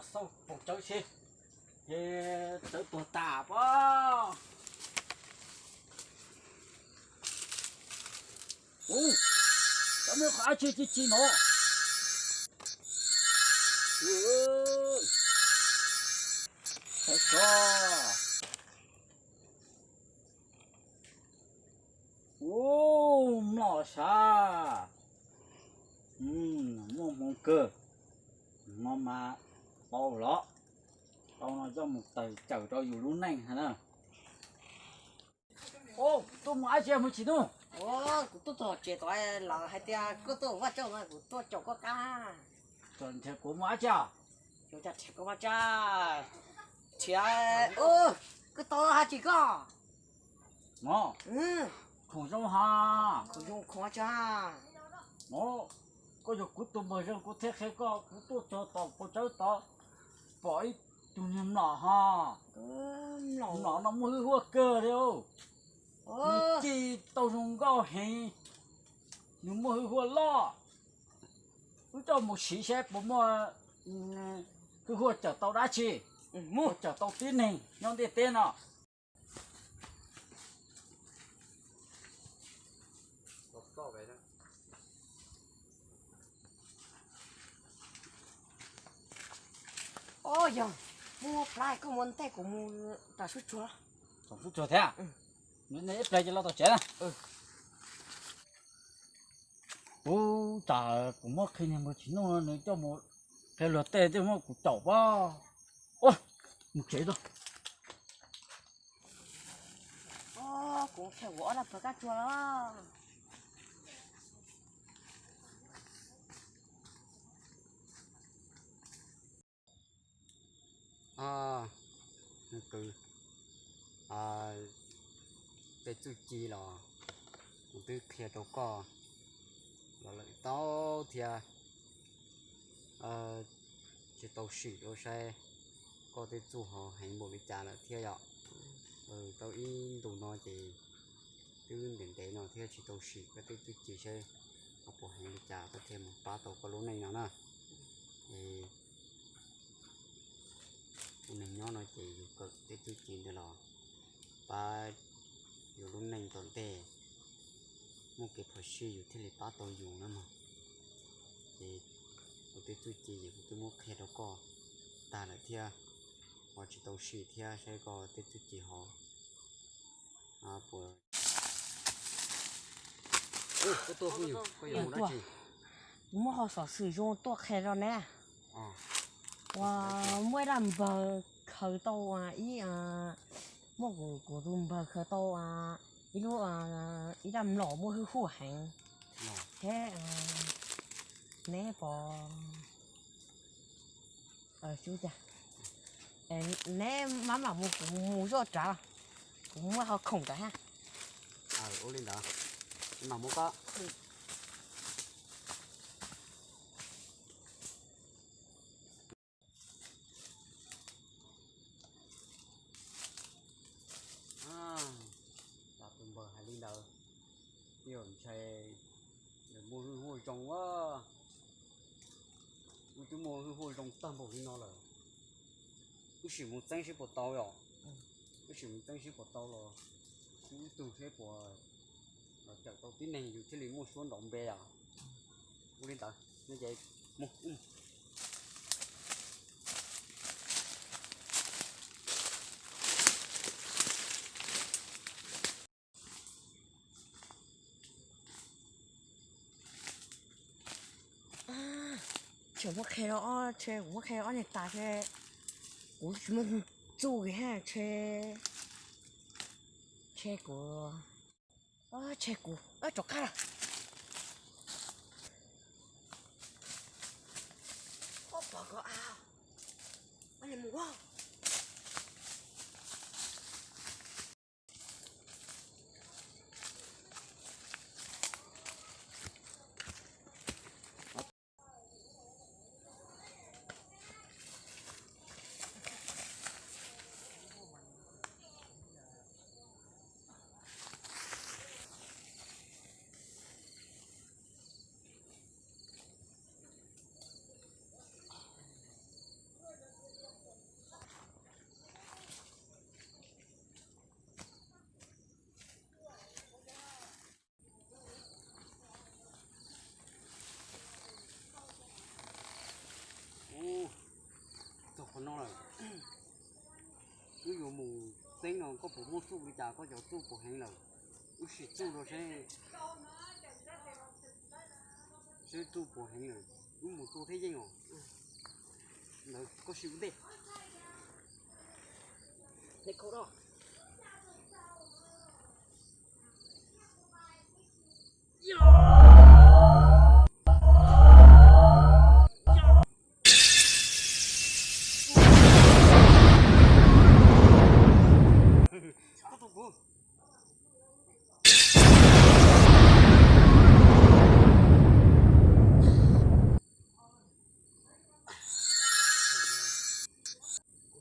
Xauj pom tsawv si, ces tsawv tuag tas pob. Ub, cov muaj qhov dab tsi ci ci no. Saib sov. Ub, mlom sav. Muaj hmoo kawg. No mas tau los, tau no coj mus tawm cawm rau yus lub neej hos na. Tuaj mus dab tsi mus tsis nub? Kuv tuaj txog tsev tod lawv hais tias koj tuaj vaj tsaug no kuv tuaj caum koj qab. Nrhiav kuv mus dab tsi? Koj vaj tsaug, nrhiav, koj tau hais tsis koj? No, khoom zoo ha. Khoom zoo khoom tsa. No, koj yog kuv tus npawg zoo kuv thiaj qhia koj, kuv tuaj txog tom pau tsawb tod pom ib tug niag mlom ha. Mlom no muaj hwj huaj kawg li. Nws ci tau zoo nkauj heev, nws muaj hwj huaj loj. Wb coj mus siv saib puas muaj hwj huaj cawm tau dab tsi, muaj cawm tau tib neeg nyob ntiaj teb no. Os, yog muaj plab koj muab ntej kuv mus tom sub tsuag. Tom sub tsuag thiab? Ib pliag ces los tom tsev na. Ub, tsam kuv muab qhia niag npawg Tsim Nuj no nws coj mus qhia luag tej twb muab kuv caum pob. Ua, mus tsev tau. Kuv qhia kuv ob laj pawg kab tsuag los. Kwv, tej txuj ci los kuv twb qhia rau koj los lawm tau thiab. Tsis tau sim rau saib koj tej txuj ho heev npaum li cas lawm thiab yom. Tau ib ntus no ces twb ntev ntev no thiab tsis tau sim koj tej txuj ci saib ho puas heev li cas koj thiaj mus pab tau koj lub neej no na. Es ua neeg nyob no ces yus kawm tej txuj ci ntawd los pab yus lub neej tom ntej, muaj kev phom sij yus thiaj li pab tau yus na mog. Ces kuv tej txuj ci ces kuv twb muab qhia rau koj tag lawm thiab, ho tsis tau sim thiab saib koj tej txuj ci ho puas. Kuv muab qhov xov xwm zoo tuaj qhia rau neb. Uas muaj ib dab npawg khaws tau ib, muaj kuv, kuv tus npawg khaws tau ib lub, ib dab mlom muaj hwj huam heev thiab. Neb pom, neb mam mam mus, kuv mus zoj tsav, kuv muab ho khoom tawm hab. Ua li ntawd, mam mus koj. Tus npawg hais li ntawd, yog ntshai nws muaj hwj huaj zoo a. Wb twb muaj hwj huaj zoo tag npaum li no lawm, wb sim mus txeeb seb puas tau yom. Wb sim mus txeeb seb puas tau los, wb tug seb puas los cawm tau tib neeg yus thiaj li muaj suab nrov npe os. Ua li ntawd no ces mus. Tseem muab qhia rau ob, tseem kuv muab qhia rau ob niag tas, kuv tsis muaj txuj li hab, tseem kuv, tseem kuv rov qab lawm. Ob pom ko a, mus. Muaj txuj li cas koj cov txuj puas heev lawm? Wb sim txuj rau seb, seb txuj puas heev lawm, wb mus tua thiab yeej os. Ntawd koj sim ua ntej. Kuv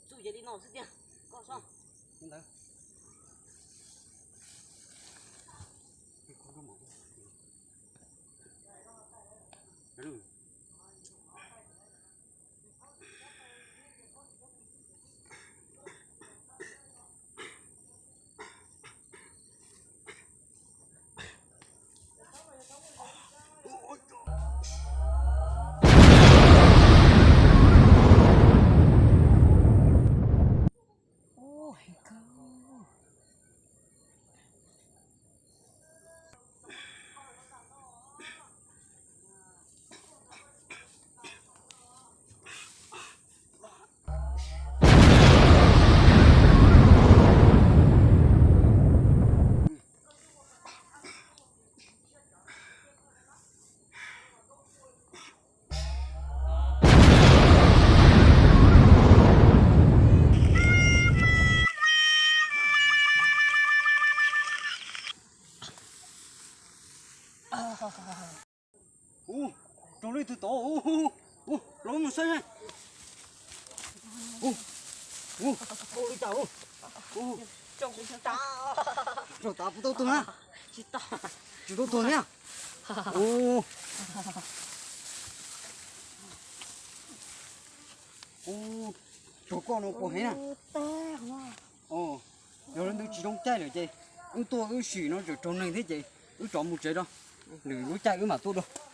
txuj yog li no xwb tiag, koj so. Ub, raug leej twg tod, ub, ub, los mus saib seb. Ub, ub, ub, li cas, ub, ub, raug tav puas tau tuag na? Tsis tau tuag thiab. Ub, ub, raug koj no puas heev na? Yog leej twg tsis zoo caij lawm ces wb tuaj wb sim no tseem raug neeg thiab ces wb rov mus tsev rau. Lwm lub caij wb mam tuaj dua.